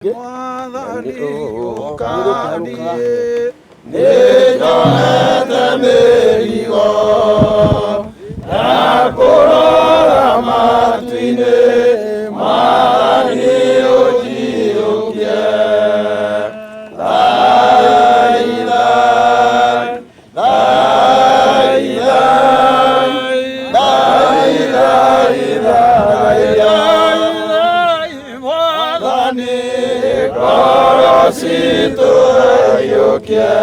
Mwathani ũkanie nĩnjoete mĩrigo ya kũrora matu-inĩ. Mwathani ũnjiyũkie. Thai, thai, thai, thai, thai, thai, thai, Mwathani ngoro citũ aiyũkie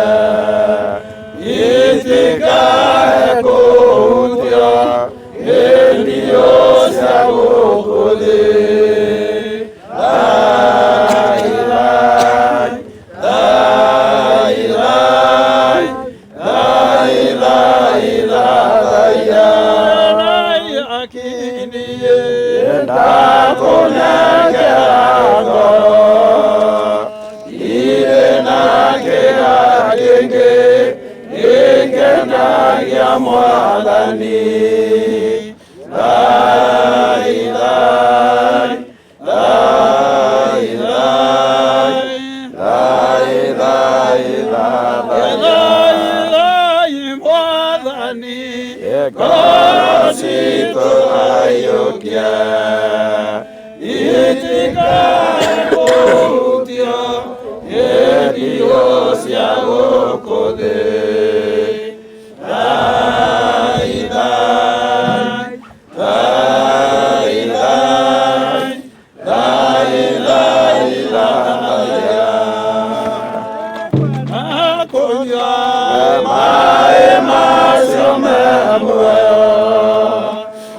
itikae kũhutio nĩ ndiũ cia gũkũ thĩ. Thai, thai, thai, thai, thai, thai, thai, ndakũnengera ngoro irĩ na kĩeha kĩingĩ gĩkenagia Mwathani. Thai, thai, thai, thai, thai, thai, thai, Mwathani ngoro citũ aiyũkie itikae kũhutio nĩ ndiũ cia gũkũ thĩ. Thai, thai, thai, thai, thai, thai, thai, akũnyua maĩ macio me muoyo.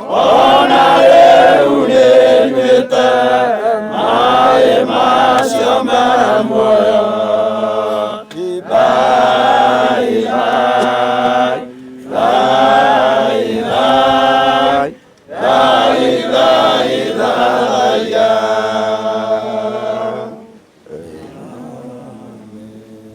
Ona rĩu nĩnyuĩte maĩ macio me muoyo. Thai.